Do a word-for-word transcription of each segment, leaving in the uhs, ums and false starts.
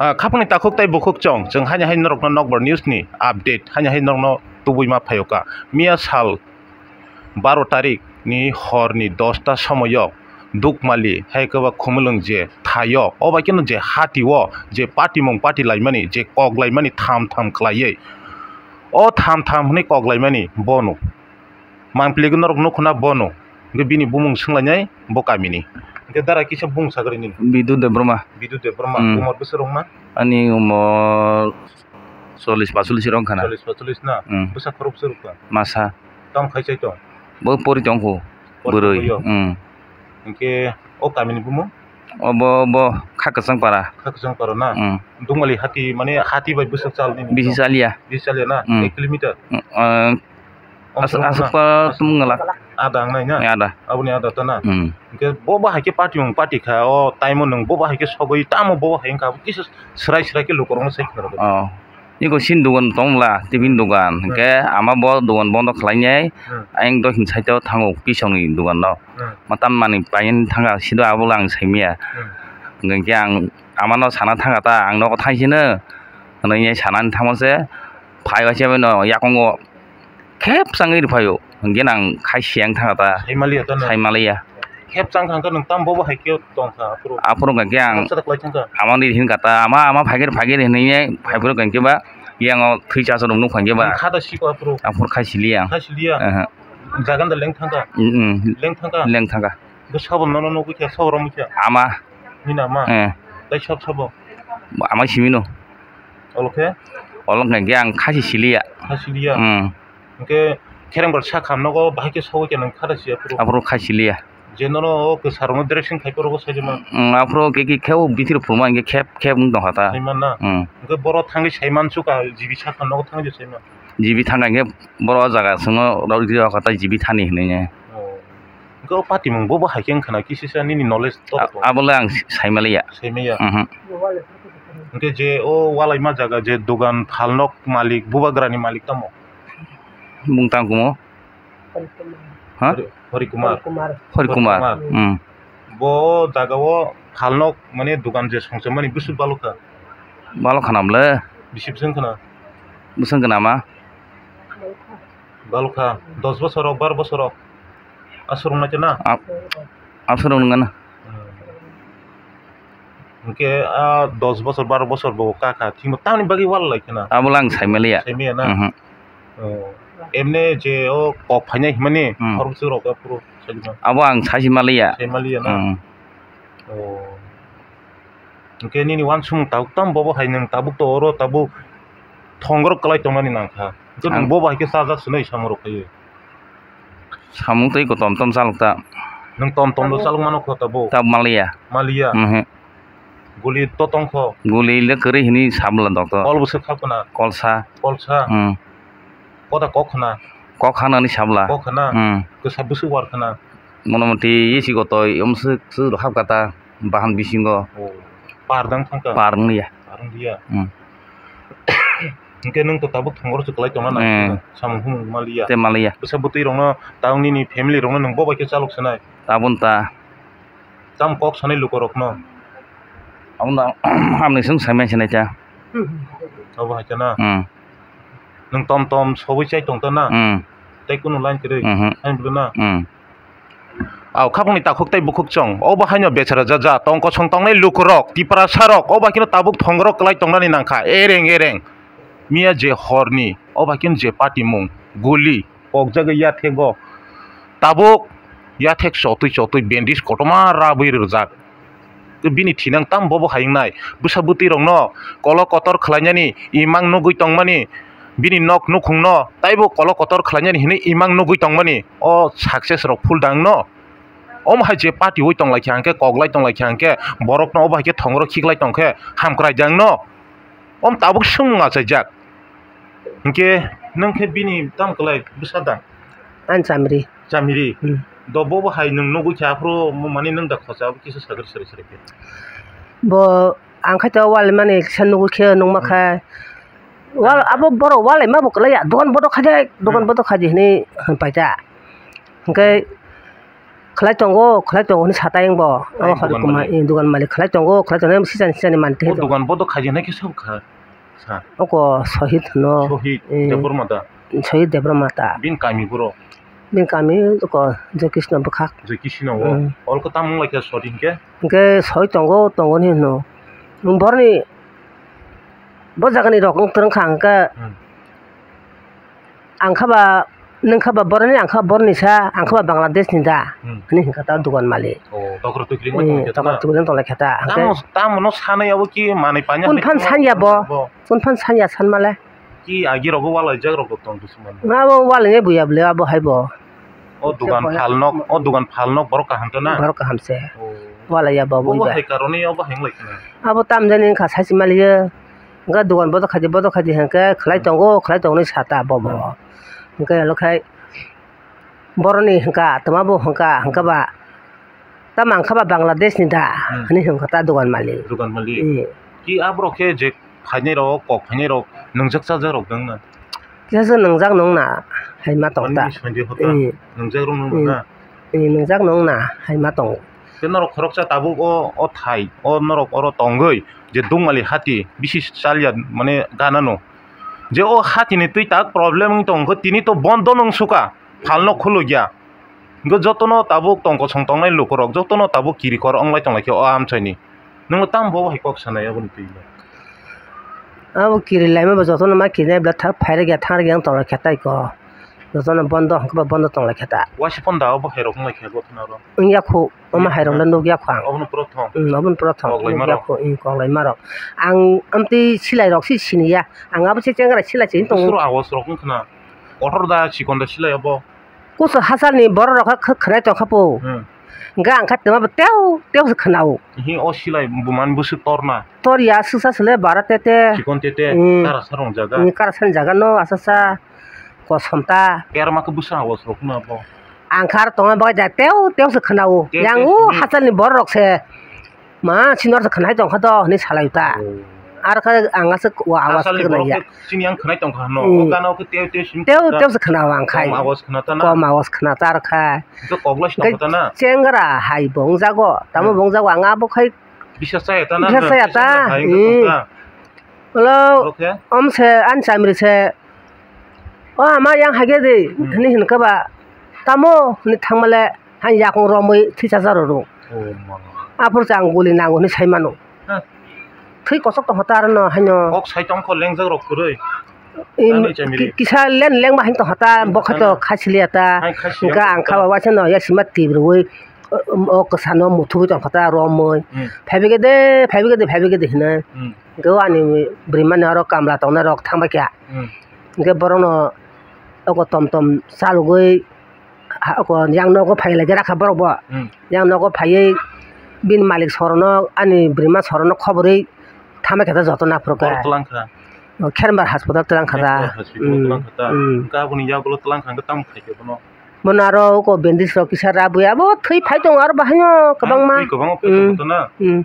Ah, khapangni takhuk tei bukhuk chwng, chwng haino hai norokno Nokbar News ni update, haino hai norokno tubui ma phaio ka. Miya sal baro tarik ni hor ni dosta somoio Dukmali hai khe ba Khumulwng je thaio, o bai kheno je hati o je patimung patilaimani, je koklaimani tham tham khlaiwi, o tham tham hwnwi koklaimani bono. Mangpili norok nukho na bono. Hwnkhe bini bumung swnglainai bo kamini. Hwnkhe dara kisa bumung sagri nini. Bidu Debbarma. Bidu Debbarma. Hmm. Umor bwswk rwngma? Ani umor chollish pachulish rwng khana. Chollish pachulish na? Hmm. Bwsa khorok bwswk rwkha? Masa. Tamo khai chai tong? Bo pori tongkho. Pori bwrwi. Tongkho yo? Hmm. Hwnkhe o kamini bumung? Obo bo kha kwchang para. Kha kwchang para na? Hmm. Dukmali hati, mane hati bai bwswk chal nini? Bisi chaliya. Bisi chaliya na? Hmm. Ek kilometer? Hmm, ah, Aswk, aswk pa tum ngala. Ada ang nai na? Ada. Aboni ada ta na? Hmm. Hwnkhe bo bahai khe patimung pati kha, o time o nwng bo bahai khe sogwi tamo bo bahai wngkha, abo kisa swrai swrai khe lukurokno sai khna rwdi. Oh. Iko sin dogan tongla, tiffin dogan. Hmm. Hwnkhe ama bo dogan bondo khlainai, hmm, ayang do hin side o thango pisongni dogan no. Hmm. Matan mani payen thanga sido abo lang saimaya. Hmm. Hwnkhe ang amano sana thanga ta, ang nogo thaisino. Hwnwi sanani thangma se phai waisa bai no yakungo khep changwi rwphaio, hwnkhe nang khai siyang thangkha ta. Saimaliya ta no? Saimaliya. Khep chang thangkha nwng tamo bo hai khe tongkha aphuru? Aphuru hwnkha khe ang Khoroksa da kwlai thangkha? Amani hinkha ta, ama, ama, phaikhe, phaikhe hinwi phaiphuru hwnkhe ba, yango thwi chasano nukha hwnkhe ba. Nwng kha da siko aphuru? Aphuru khai siliya ang. Khai siliya? Aha. Jagan da leng thangkha? Mm, mm. Leng thangkha? Leng thangkha. Bo sabo nono nugwi kha, sabo romwi kha? Ama. Nini ama? Eh. Tai sab sabo? Ama simino. Olo khe? Olo hwnkha khe ang khasi siliya. Khasi liya? Hmm. Hwnkhe khereng bar sakha nogo bahai khe sogwi khe nwng khata siya phuru? Aphuru khasi liya. Je nono o kwsa rokno dressing khai phuru bo saijama? Hmm, aphuru khe, khe, khe o bithi rok phuruma hwnkhe khep, khep wng tongkha ta. Saiman na? Hmm. Hwnkhe boro thangwi saiman suka, jibi sakha nogo thangwi saiman? Jibi thangkha hwnkhe boro o jaga chwngno rw rw kha ta jibi thani hinwi. Oh. Hwnkhe o patimung bo, bo hai khe wngkha na, kisisa nini knowledge to? A-, abo le ang saimaliya. Saimaya? Mhm. Hwnkhe je o walaima jaga je dogan phalnok malik, bubagrani malik tamo? Bung tang kumo? Ha? Hari-, Hari Kumar. Hari Kumar. Hari Kumar. Hmm. Bo jaga o phalnok mane dogan je songchomani bwswk balokha? Balokha nam le? Bisi bwswk wngkha na? Bwswk wngkha nama? Balokha, dos bosor rok, bar bosor rok. Aswk rwngna khe na? A-, aswk rwngna na. Hmm. Hwnkhe a dos bosor, bar bosor bo kakha thimo tamni bagwi wal lai khe na? Abo le ang saimaliya. Saimaya na? Mhm. Oh. Emne je o kok phainai himani, hmm, khoroksa rok aphuru saimano? Abo ang saimaliya. Saimaliya na? Hmm. Oh. Hwnkhe nini uansukmung tabuk tamo bobo hai nwng tabuk to oro tabuk thongrok kwlai tongnani nangkha. Hwnkhe nwng ang bobo hai khe chajak swnwi samung rok phaiwi. Samung tei kotom tom chalok ta. Nwng tom tom do chalok mano kho tabuk? Tabuk maliya. Maliya? Mhm. Guli to tongkho? Guli le kwrwi hinwi sabla doctor. Kol bwswk kha khna? Kolsa. Kolsa? Hmm. Koda kok khna? Kok khanani sabla. Kok khna? Hmm. Kwsa bwswk war khna? Monomoti isi gotoi omswk swk hapkha ta. Bahan bisingo. Oh, par dang thangkha? Par wngya. Par wngya. Hmm. Hwnkhe nwng to tabuk thongor se kwlai tongna nang. Hmm. Samung humung maliya. Tei maliya. Bwsa bwtwi rokno, tang nini family rokno nwng bo bai khe chalok sanai? Tabun ta. Tam kok sanai luko rokno? Abo no hamni sung saimai sinai ta. Abo hai ta na? Hmm. Nwng tom tom sogwi chai tong ta na? Hmm. Tei kunu line kwrwi? Mhm. Hain bwlwi na? Hmm. Au, khapangni takhuk tei bukhuk chwng. Obo haino bechara jaja, tong kosong tongnai lukurok, Tiprasarok, obo haikhe tabuk thongorok kwlai tongnani nangkha, ereng ereng. Miya je horni, obo haikhe je patimung, guli, pokjagwi yathego. Tabuk yathek chotwi chotwi bandage kotorma rabwi rwjak. Bini thinang tamo bobo hai wngnai. Bwsa bwtwi rokno kolo kotor khlainani imang nugwi tongmani, bini nok nukhungno taibo kolo kotor khlainani hinwi imang nugwi tongmani. O success rok phul dang no? Omo hai je party wi tong lai kha hwnkhe, kok lai tong lai kha hwnkhe, borok no obo hai khe thongoro khiklai tong khe hamkrai dang no? Om tabuk swng achaijak. Hwnkhe nwng khe bini tamo kwlai bwsa da? Ani chamri. Chamri? Hmm. Do bobo hai nwng nugwi khe aphuru mo mani nwng da khocha abo kisa sagri sari sari khe. Bo ang khe to wal mani kisa nugwi khe nungma khe. Hmm. Wal abo borok wal ma bo kwlai ya. Dogan bodo khaide, dogan bodo khaide hinwi hwn paida. Hwnkhe Khlai tongo, khlai tongo hinwi sa tayang bo. Ai, o hor dogan kuma, malik. Eh, dogan malik khlai tongo, khlai tongo, sisani, sisani manti. O dogan bodo khaijinai khe sob kha, sa. Oko Sohit hwno. Sohit, eh, Debbarma da. Sohit Debbarma da. Bini kami boro? Bini kami oko Joy Krishna bwkhak. Joy Krishna o. Hmm. Ol ko tamo wnglaikha Sohit hinkhe? Hinkhe Sohit tongo, tongo hinwi hwno. Boroni bo jagani rok wng twrwng kha hinkhe. Hmm. Ang kha ba, nwng kha ba boroni, ang kha boroni sa, ang kha ba Bangladesh ni da, hmm, hinwi hwn kha ta dogan malik. Oh, tokro twi kwrwngma tong khe ta? Hmm, tokro twi kwrwngma tong lai khe ta. Tamo, tamo no sanai abo ki manwi paina. Kun phan sanya bo? Kun phan sanya san male? Ki agi rogo walai jak rok bo tong bwswk mano. Abo walai nai buya bwle abo hai bo. O dogan phalnok, o dogan phalnok borok kaham to na? Borok kaham se. Oh. Walai ya bo. Obo hai karoni obo hai wng lai khna. Abo tam jani wng kha sai se maliya. Hwnkhe dogan bodo khaidi, bodo khaidi hwnkhe khlai tongo, khlai tongo hinwi sa ta bobo. Hwnkhe alo khai boroni hwnkha, twma bo hwnkha, hwnkhe ba tamo ang kha ba Bangladesh ni da, hmm, hinwi hwnkha ta dogan malik. Dogan malik. Hmm. Ki aborok khe je phainai rok, kok phainai rok, nwngjak chajak rok wng na? Kisa se nwngjak nung na, hai ma tong ta. Ani sandi hota, hmm, nwngjak rok nung na? Hmm. Eh, nwngjak nung na, hai ma tongo. Tei norok khoroksa tabuk o, o thai, o norok oro tongwi, je Dukmali hati, bisi chalya, mane, ganano. Je o hati ni twi tak problem wng tong khe, tini to bondo nung suka, phalno khulukya. Hwnkhe jotono tabuk tong kosong tongnai lukurok, jotono tabuk kirikor wng lai tong lai khe o amchaini. Nwng tamo bo hai kok sanai aboni twi? Abo kiri laima bo jotono ma kirinai bwla thak phairwk ya thangrwk ya wng tong lai khe tai ko. Jotono bondo hwnkhe bo bondo tong lai khe ta. Waisa phone da obo hai rok wng lai khe gotna oro? Wng ya khu, omo hai rok le nuk ya khu ang. Obono prothom? Hmm, obono prothom. Nuk ya khu, hmm, kok laima rok. Ang amtwi silai rok se sini ya. Ang abo se chengra silai se wng tongo. Bwswk awas rok wng khna. Kotor da chikon da silai obo. Kusu hachal ni borok rok khe khwnai tong kha po. Hmm. Hwnkhe ang khe twma bo tew tew se khwnao. Hi o silai bumani bwswk torna? Tor ya swksa sele bara tete. Chikon tete, hmm, kara sa rong jaga. Hmm, kara sa ni jaga no asasa kosom ta. Kerma khe bwswk awas rok khna bo. Ang khe aro tongna bagwi da tew tew se khwnao. Tew, yang tew o simi. Hachal ni borok rok se. Ma, chini oro se khwnai tong kha to, hinwi salai ta. Oh. Aro khe ang aswk o awas hachal ni khwnai borok ya. Khe chini yang khwnai tong kha hwno. Hmm. O gana o khe tew tew simi. Tew tew se khwnao ang khai. Kom awas khna ta na? Kom awas khna ta aro khai. Hwnkhe kok lai se tong kha ta na? Chengra hai bo wngjago. Tamo, hmm, bo wngjago ang abo khai. Bisa chaya ta na? Bisa chaya ta. Hai wngkha. Hmm. Tong kha. Hello. Oke. Om se, ani chamri se. O ama yang haikhe de, hmm, hinwi hwnkha ba, tamo hinwi thangmale, han yakung romwi thwichajak rw rw. Oh, ma. Aphuru se ang guli nango hinwi sai mano. Ha. Thwi kochok tongkha ta aro no haino. Kok sai tongkho lengjak rok kwrwi. Ani chamiri. Ki-, kisa len lengma hin tongkha ta, hmm, bokha to khasiliya ta. Hai khasiliya. Hwnkha ang kha ba waisa no ya sima twi rwwi, o, o kwsa no muthubwi tongkha ta romwi. Hmm. Phaibai khe de, phaibai khe de, phaibai khe de hinwi. Hmm. Hwnkhe o ani bwrwi mani oro kamla tongnai rok thangbai kha. Hmm. Hwnkhe borokno oko tom tom chalogwi ha oko yang nogo phailaikhe rakha borok bo. Hmm. Yang nogo phaiwi bini malik sorono ani bwrwima sorono khoborwi thambai kha ta joto naphuru khe. Borok twlang kha. O Khermbar hospital twlang kha ta. Khermbar hospital twlang kha ta. Hmm. Hmm. Hwnkhe aboni yagulo twlang kha hwnkhe tamo khaikhe bono? Bono aro oko bandage rok kisa rabwi abo thwi phai tongo aro bahaino kwbangma. Thwi kwbangma phai tongo to na? Hmm.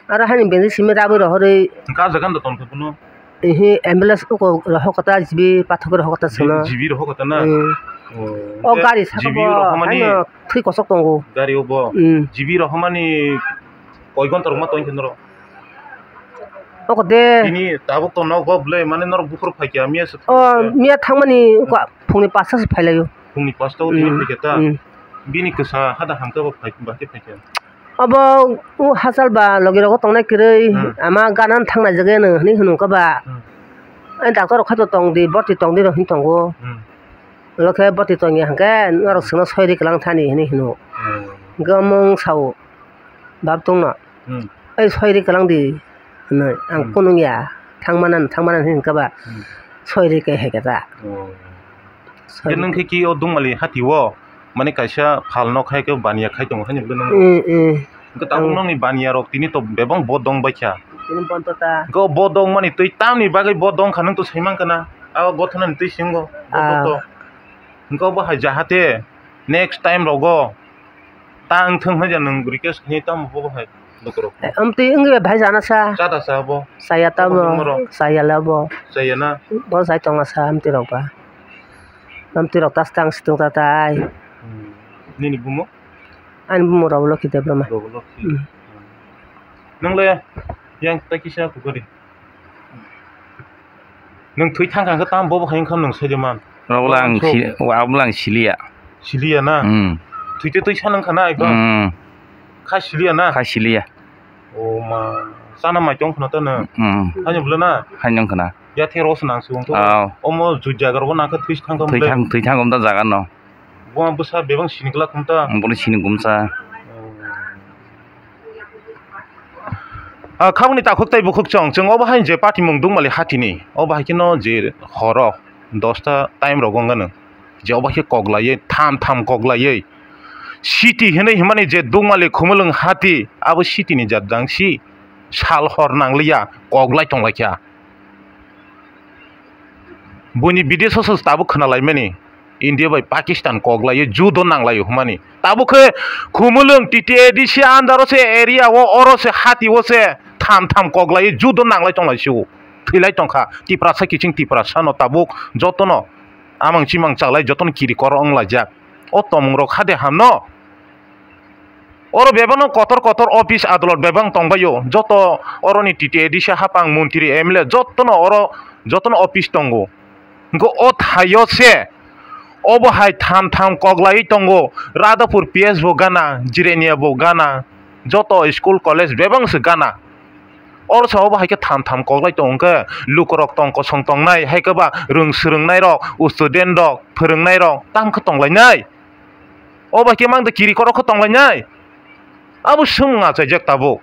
Aro haino bandage simi rabwi rohorwi. Hwnkhe ah jaga no tongkha bono? Ehe, ambulance oko rohor kha ta, G B pathogwi rohor kha ta chwngno. G B rohor kha ta na? Hmm. Oh, o gari saka bo haino thwi kochok tongo. Gari o bo? Hmm. G B rohormani koi gonta rok ma tongkha norok? Oko de. Tini tabuk to nok bo bwle mane norok buphuru phaikha miya se. Oh, miya thangmani oko phungni pasta se phailaio. Phungni pasta o tini phaikha ta? Hmm. Bini kwsa hada hamkhe bo phai-, bahai khe phaikha. Obo o hachal ba logi rogo tongnai kwrwi, hmm, ama gana thang nai jagwi ano hinwi hwnwi kha ba. Hmm. Ai doctor rok khato tong di, borti tong di rok hinwi tongo. Hmm. Olo khe borti tong ya hwnkhe norok chwngno soi ri kwlang thani hinwi hwno. Hmm. Hwnkhe omo wng sao. Bab tongno. Hmm. Ai soi ri kwlang di hinwi ang, hmm, kunung ya, thang manan, thang manan hinwi kha ba. Hmm. Soi ri khe hai khe ta. Oh. Soi ri. Nwng khe ki o Dukmali hati o, mane kaisa phal nok hai khe baniya khai tongo haino bwle nwng. Hmm, hmm. Hwnkhe tabuk ang nokni baniya rok tini to bebak bodong bai kha. Tini bodong ta. Hwnkhe o bodong mani twi tamni bagwi bodong kha nwng to sai man kha na. Abo gothana ni twi singo bodong to. Ah. Hwnkhe obo hai jahate next time rogo ta wngthung hwnwi ja nwng request khainai tamo bo hai lukurok. Eh, amtwi wngwi bai jana sa. Chata sa abo. Chaya tamo. Obo hwnwi moro. Chaya le abo. Chaya na? Bo chai tonga sa amtwi rok ba. Amtwi rok tas tang situng ta tai. Hmm. Nini bumo? Ani bumung Roboloki Debbarma. Roboloki. Hmm. Nwngle yang tai kisa kukuri. Nwng thwi thang kha khe tamo bo bo hai wngkha nwng sai de man. Abo lang si-, abo lang siliya. Siliya na? Hmm. Thwi te twi sa nang kha na ekdom? Hmm. Kha siliya na? Kha siliya. O ma, chana mai tong khna ta na? Hmm. Haino bwle na? Haino khna. Ya the ro se nang se wng to. Aw. Omo ju jaga ro nang kha thwi thang kha thwi bwle. Thang, thwi thang um ta jaga no. Bo bwsa bebang sini glak um ta. Bo ni sini gumsa. O. Ah, khabangni takhuk tei bukhuk chwng, chwng obo hai je patimung Dukmali hatini, obo hai kheno je horo dosta time rok wngkha nw, je obo hai khe koklaiwi tham tham koklaiwi city hinwi hwnmani je Dukmali Khumulwng hati, abo city ni jat jang si sal hor nangliya koklai tonglaikha. Buini bidesh o se tabuk khwnalaimani, India bai Pakistan koklaiwi judo nanglaio hwnmani. Tabuk khe Khumulwng T T A D C under o se area o, oro se hati o se tham tham koklaiwi judo nanglai tonglaisio. Thwilai tongkha. Tiprasa kiching Tiprasa no tabuk jotono amang chimang chalai jotono kiri koro wnglaijak. O tomung rok hade hamno. Oro bebakno kotor kotor office adolot bebak tongbaio, joto oroni T T A D C hapang montri M L A jotono oro jotono office tongo. Hwnkhe o thaio se obo hai tham tham koklaiwi tongo, Radhapur P S bo gana, Jirania bo gana, joto school college bebak se gana. Oro se obo hai khe tham tham koklai tongo hwnkhe lukurok tong kosong tongnai, hai khe ba rwng swrwngnairok, student rok, phwrwngnairok tamo khe tonglainai. O bai khe mang de kiri korok khe tonglainai. Abo swngmung achaijak tabuk.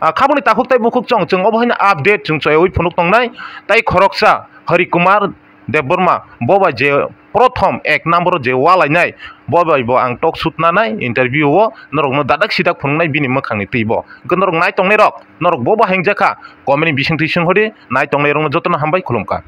Ah, khaboni takhuk tei bukhuk chwng, chwng obo haino update chwng choyaui phunuk tongnai. Tei khoroksa Hari Kumar Debbarma, bo bai je prothom ek number o je walainai, bo bai bo ang talk shoot nanai interview o norokno dadak sidak phunuknai bini mwkhangni twi bo. Hwnkhe norok nai tongnairok, norok bo bo hengjakha, comment ni bisingtwi swnghodi, nai tongnairokno jotono hambai khulumkha.